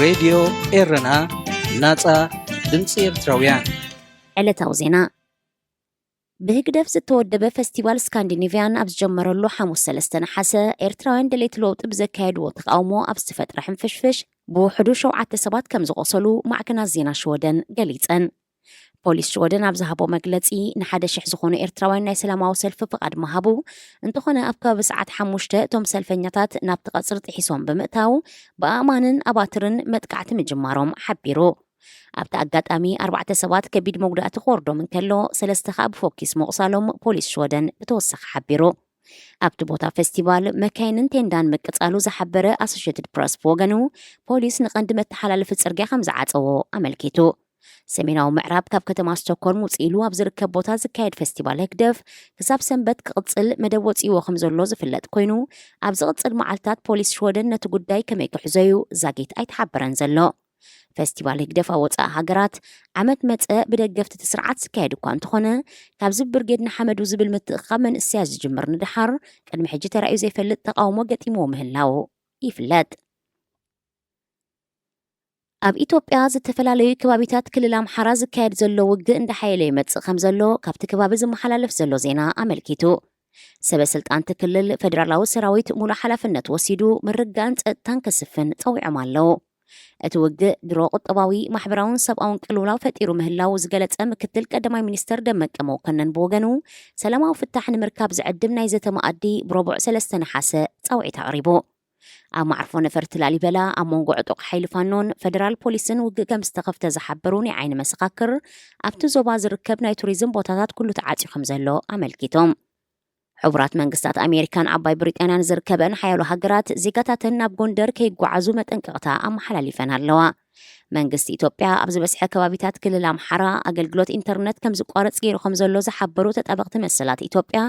ሬድዮ ኤረና፣ ናጻ ድምጺ ኤርትራውያን። ዕለታዊ ዜና። ብህግደፍ ዝተወደበ ፈስቲቫል ስካንዲኔቭያን ኣብ ዝጀመረሉ ሓሙስ ሰለስተ ነሓሰ፣ ኤርትራውያን ደለይቲ ለውጢ ብዘካየድዎ ተቓውሞ ኣብ ዝተፈጥረ ሕንፍሽፍሽ ብውሕዱ ሸውዓተ ሰባት ከም ዝቖሰሉ ማዕከናት ዜና ሽወደን ገሊጸን። ፖሊስ ሽወደን ኣብ ዝሃቦ መግለጺ፣ ንሓደ ሽሕ ዝኾኑ ኤርትራውያን ናይ ሰላማዊ ሰልፊ ፍቓድ ምሃቡ፣ እንተኾነ ኣብ ከባቢ ሰዓት ሓሙሽተ እቶም ሰልፈኛታት ናብቲ ቀጽሪ ጥሒሶም ብምእታው፣ ብኣእማንን ኣባትርን መጥቃዕቲ ምጅማሮም ሓቢሩ። ኣብቲ ኣጋጣሚ ኣርባዕተ ሰባት ከቢድ መጉዳእቲ ክወርዶም እንከሎ፣ ሰለስተ ከኣ ብፎኪስ ምቑሳሎም ፖሊስ ሽወደን ብተወሳኺ ሓቢሩ። ኣብቲ ቦታ ፈስቲቫል መካይንን ቴንዳን ምቅጻሉ ዝሓበረ ኣሶሽየትድ ፕረስ ብወገኑ፣ ፖሊስ ንቐንዲ መተሓላለፊ ጽርግያ ከም ዝዓጸዎ ኣመልኪቱ። ሰሜናዊ ምዕራብ ካብ ከተማ ስቶክሆልም ውጽእ ኢሉ ኣብ ዝርከብ ቦታ ዝካየድ ፈስቲቫል ህግደፍ ክሳብ ሰንበት ክቕጽል መደብ ወጺእዎ ከም ዘሎ ዝፍለጥ ኮይኑ፣ ኣብ ዝቕጽል መዓልታት ፖሊስ ሽወደን ነቲ ጉዳይ ከመይ ክሕዞ እዩ ዛጊት ኣይተሓበረን ዘሎ። ፈስቲቫል ህግደፍ ኣብ ወጻኢ ሃገራት ዓመት መጸ ብደገፍቲ እቲ ስርዓት ዝካየድ እኳ እንተኾነ፣ ካብዚ ብርጌድ ንሓመዱ ዝብል ምትእኽኻብ መንእሰያት ዝጅምር ንደሓር፣ ቅድሚ ሕጂ ተራእዩ ዘይፈልጥ ተቓውሞ ገጢምዎ ምህላው ይፍለጥ። ኣብ ኢትዮጵያ ዝተፈላለዩ ከባቢታት ክልል ኣምሓራ ዝካየድ ዘሎ ውግእ እንዳሓየለ ይመጽእ ከም ዘሎ ካብቲ ከባቢ ዝመሓላለፍ ዘሎ ዜና ኣመልኪቱ። ሰበ ስልጣን እቲ ክልል፣ ፌደራላዊ ሰራዊት ሙሉእ ሓላፍነት ወሲዱ ምርግጋእን ጸጥታን ከስፍን ጸዊዖም ኣለዉ። እቲ ውግእ ድሮ ቁጠባዊ፣ ማሕበራውን ሰብኣውን ቅልውላው ፈጢሩ ምህላው ዝገለጸ ምክትል ቀዳማይ ሚኒስተር ደመቀ መኮነን ብወገኑ፣ ሰላማዊ ፍታሕ ንምርካብ ዝዕድም ናይ ዘተ መኣዲ ብረቡዕ ሰለስተ ነሓሰ ጻውዒት ኣቕሪቡ። ኣብ መዓርፎ ነፈርቲ ላሊበላ ኣብ መንጎ ዕጡቕ ሓይሊ ፋኖን ፌደራል ፖሊስን ውግእ ከም ዝተኸፍተ ዝሓበሩ ናይ ዓይኒ መሰኻክር፣ ኣብቲ ዞባ ዝርከብ ናይ ቱሪዝም ቦታታት ኩሉ ተዓጽዩ ከም ዘሎ ኣመልኪቶም። ሕቡራት መንግስታት ኣሜሪካን ዓባይ ብሪጣንያን ዝርከበን ሓያሎ ሃገራት ዜጋታተን ናብ ጎንደር ከይጓዓዙ መጠንቀቕታ ኣመሓላሊፈን ኣለዋ። መንግስቲ ኢትዮጵያ ኣብ ዝበዝሐ ከባቢታት ክልል ኣምሓራ ኣገልግሎት ኢንተርነት ከም ዝቋረጽ ገይሩ ከም ዘሎ ዝሓበሩ ተጣበቕቲ መሰላት ኢትዮጵያ፣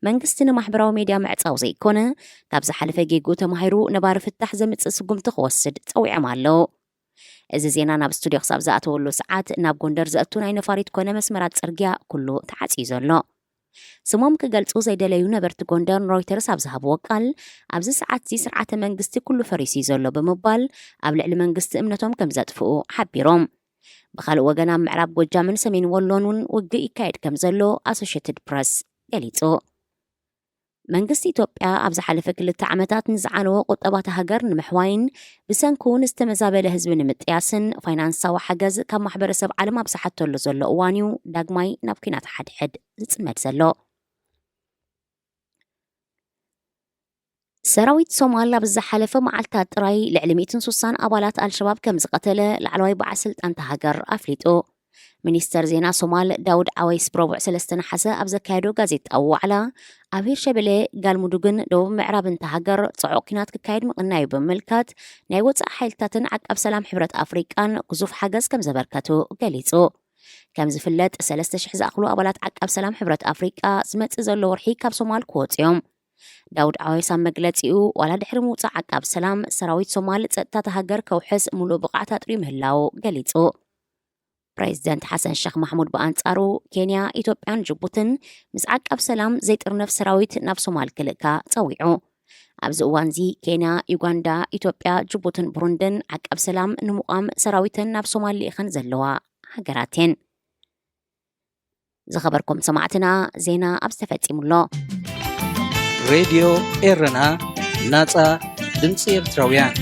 መንግስቲ ንማሕበራዊ ሜድያ ምዕጻው ዘይኮነ፣ ካብ ዝሓለፈ ጌግኡ ተማሂሩ ነባሪ ፍታሕ ዘምጽእ ስጉምቲ ክወስድ ጸዊዖም ኣለዉ። እዚ ዜና ናብ ስቱድዮ ክሳብ ዝኣተወሉ ሰዓት ናብ ጎንደር ዘእቱ ናይ ነፋሪት ኮነ መስመራት ጽርግያ ኩሉ ተዓጽዩ ዘሎ። ስሞም ክገልጹ ዘይደለዩ ነበርቲ ጎንደር ንሮይተርስ ኣብ ዝሃብዎ ቃል፣ ኣብዚ ሰዓት እዚ ስርዓተ መንግስቲ ኩሉ ፈሪሱ እዩ ዘሎ ብምባል፣ ኣብ ልዕሊ መንግስቲ እምነቶም ከም ዘጥፍኡ ሓቢሮም። ብኻልእ ወገን፣ ኣብ ምዕራብ ጎጃምን ሰሜን ወሎን እውን ውግእ ይካየድ ከም ዘሎ ኣሶሽየትድ ፕረስ ገሊጹ። መንግስቲ ኢትዮጵያ ኣብ ዝሓለፈ ክልተ ዓመታት ንዝዓነወ ቁጠባ እታ ሃገር ንምሕዋይን ብሰንኩ ንዝተመዛበለ ህዝቢ ንምጥያስን ፋይናንሳዊ ሓገዝ ካብ ማሕበረሰብ ዓለም ኣብ ዝሓተሉ ዘሎ እዋን እዩ ዳግማይ ናብ ኲናት ሓድሕድ ዝጽመድ ዘሎ። ሰራዊት ሶማል ኣብ ዝሓለፈ መዓልታት ጥራይ ልዕሊ ሚእትን ሱሳን ኣባላት ኣልሸባብ ከም ዝቐተለ ላዕለዋይ በዓል ስልጣን እታ ሃገር ኣፍሊጡ። ሚኒስተር ዜና ሶማል ዳውድ ዓወይስ ብረቡዕ ሰለስተ ነሓሰ ኣብ ዘካየዶ ጋዜጣዊ ዋዕላ፣ ኣብ ሂርሸበሌ፣ ጋልሙዱግን ደቡብ ምዕራብን እታ ሃገር ጽዑቕ ኲናት ክካየድ ምቕናዩ ብምምልካት፣ ናይ ወጻኢ ሓይልታትን ዓቃብ ሰላም ሕብረት ኣፍሪቃን ግዙፍ ሓገዝ ከም ዘበርከቱ ገሊጹ። ከም ዝፍለጥ፣ ሰለስተ ሽሕ ዝኣኽሉ ኣባላት ዓቃብ ሰላም ሕብረት ኣፍሪቃ ዝመጽእ ዘሎ ወርሒ ካብ ሶማል ክወጹ እዮም። ዳውድ ዓወይስ ኣብ መግለጺኡ፣ ዋላ ድሕሪ ምውጻእ ዓቃብ ሰላም፣ ሰራዊት ሶማል ጸጥታ እታ ሃገር ከውሕስ ምሉእ ብቕዓት ኣጥርዩ ምህላዉ ገሊጹ። ፕሬዚደንት ሓሰን ሸኽ ማሕሙድ ብኣንጻሩ፣ ኬንያ፣ ኢትዮጵያን ጅቡትን ምስ ዓቃብ ሰላም ዘይጥርነፍ ሰራዊት ናብ ሶማል ክልእካ ጸዊዑ። ኣብዚ እዋንዚ ኬንያ፣ ዩጋንዳ፣ ኢትዮጵያ፣ ጅቡትን ብሩንድን ዓቃብ ሰላም ንምቋም ሰራዊተን ናብ ሶማል ልኢኸን ዘለዋ ሃገራት እየን። ዝኸበርኩም ሰማዕትና፣ ዜና ኣብዚ ተፈጺሙ ኣሎ። ሬድዮ ኤረና፣ ናጻ ድምጺ ኤርትራውያን።